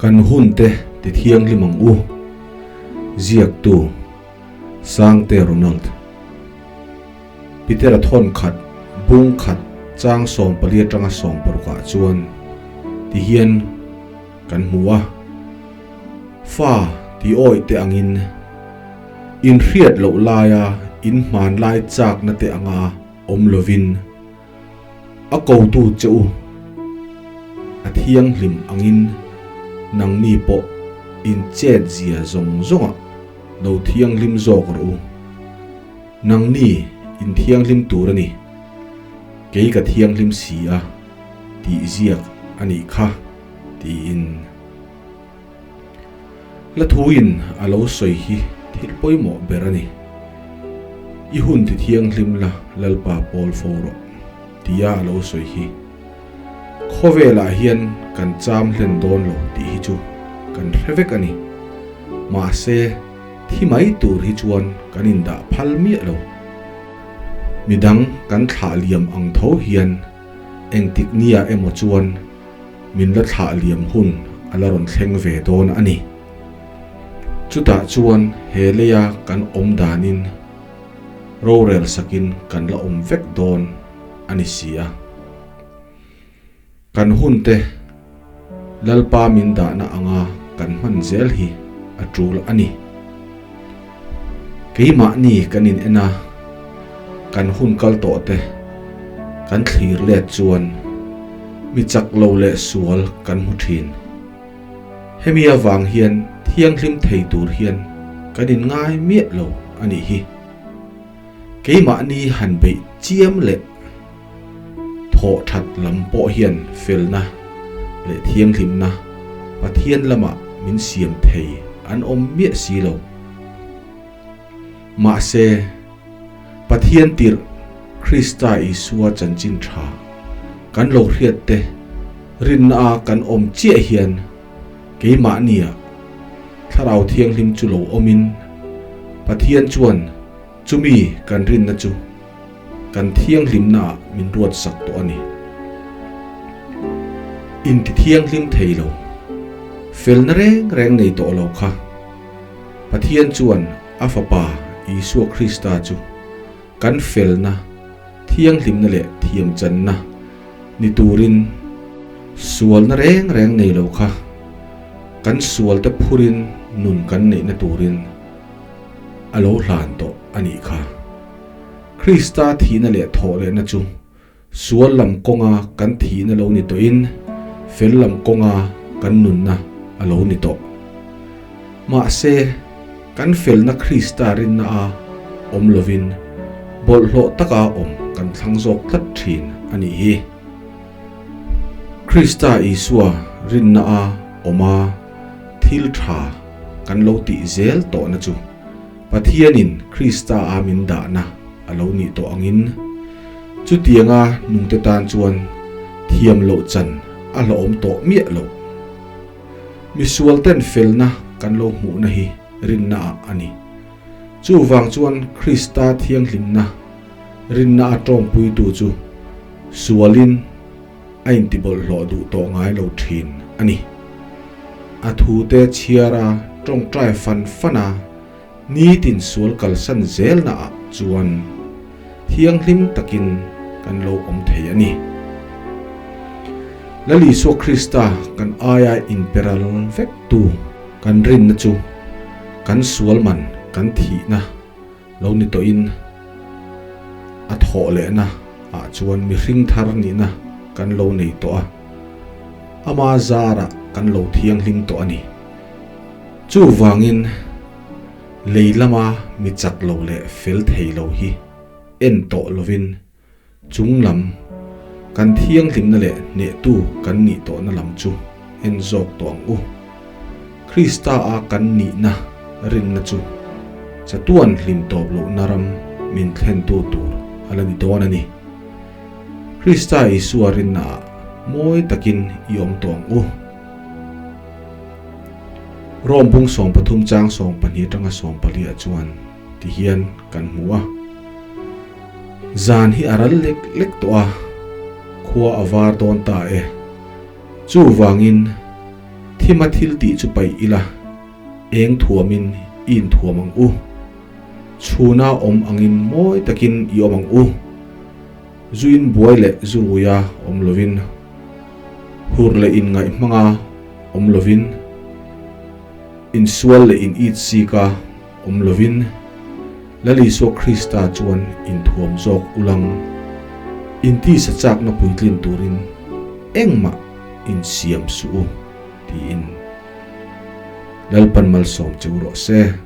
Kan hunte ti thianghlim ang u, ziaktu Sangte Ronald. Petera thawn khat, bung khat chang 14 atanga 16 ah chuan ti hian kan hmu a, Fa ti awih te angin inhriat loh laia inhmanlai chakna te anga awm lovin, A kotu che u, a thianghlim angin nangni pawh in chet zia zawng zawngah lo thianghlim zawk rawh u. Nangni in thianghlim tur a ni, kei ka thianghlim si a tih ziak a nih kha, tiin. La thuin a lo sawi hi thil pawimawh ber a ni. I hun ti thianghlim la Lalpa pawl fo rawh, tia a lo sawi hi. Khawvelah hian kan cham hlen dawn lo tih hi chu kan hre vek a ni. Mahse, thi mai tur hi chuan kan indah phal miah lo. Midang kan thlah liam ang tho hian engtik nia emaw chuan min la thlah liam hun a la rawn thleng ve dawn a ni. Chutah chuan he leia kan awm danin rorel sakin kan la awm vek dawn a ni si a. Kan hunte Lalpa min dahna anga kan hman zel hi a tul a ni. Keimahni kan in en a, kan hun kal tawh te kan thlir let chuan mi chak lo leh sual kan hmu thin. Hemi avang hian thianghlim thei tur hian kan in ngai miah lo a nih hi. Keimahni han beih chiam leh thawh that lam pawh hian felna leh thianghlimna Pathian lamah min siam thei an awm miah si lo. Mahse, Pathian tirh Krista Isua chanchin tha kan lo hriat te rinna a kan awm chiah hian keimahnia Thlarau Thianghlim chu lo awmin Pathian chuan chumi kan rinna chu kan thianghlimna ah min ruatsak tawh a ni. Inti thianghlim thei lo, felna reng reng nei tawh lo kha Pathian chuan a Fapa Isua Krista chu kan felna, thianghlimna leh thiamchanna ni turin sualna reng reng nei lo kha kan sualte phurin nun kan neihna turin a lo hlan tawh a nih kha. Krista thihna leh thawhlehna chu Sual lam kawnga kan thihna lo ni tawhin fel lam kawnga kan nunna a lo ni tawh. Mahse, kan felna Krista rinna a awm lovin bawlhhlawh taka awm kan thlang zawk tlat thin a nih hi. Krista Isua rinna a awm a thil tha kan lo tih zel tawhna chu Pathianin Krista a min dahna a lo nih tawh angin, chutianga nungte tan chuan thiam loh chan a hlawhawm tawh miah loh. Misualten felna kan lo hmuhna hi rinna ah a ni. Chuvang chuan Krista thianghlimna rinna a tawngpuitu chu sualin a intibawlhhlawh duh tawh ngai lo thin a ni. A thute chhiara tawngtai fan fan a, nitin sual kalsan zelna ah chuan thianghlim takin kan lo awm thei a ni. Lal Isua Krista kan aia inperal vek tu kan rinna chu kan sual man kan thihna lo ni tawhin a thawh lehna ah chuan mihring thar nihna kan lo nei tawh a, ama zarah kan lo thianghlim tawh a ni. Chuvangin lei lama mi chak lo leh fel thei lo hi en tawh lovin chung lam kan thianghlimna leh hnehtu kan nih tawhna lam chu en zawk tawh ang u. Krista a kan nihna rinna chu chatuan hlim tawp lohna ram min thlentu tur a la ni dawn a ni. Krista Isua rinnaah mawi takin i awm tawh ang u. Rom bung 13 chang 12 atanga 14 ah chuan ti hian kan hmu a. Zan hi a ral lek lek tawh a, khua a var dawn ta e. Chuvangin. Thima thil tih chu paih ila, eng thuamin i inthuam ang u. Chhuna awm angin mawi takin i awm ang u. Zuin buai leh zuruia awm lovin, hur leh inngaih hmanga awm lovin, insual leh in it sika awm lovin, Lal Isua Krista chuan inthuam zawk ulang, intisa chakna puitlin turin engmah insiam suh u, tiin Lalpan malsawm che u rawh se.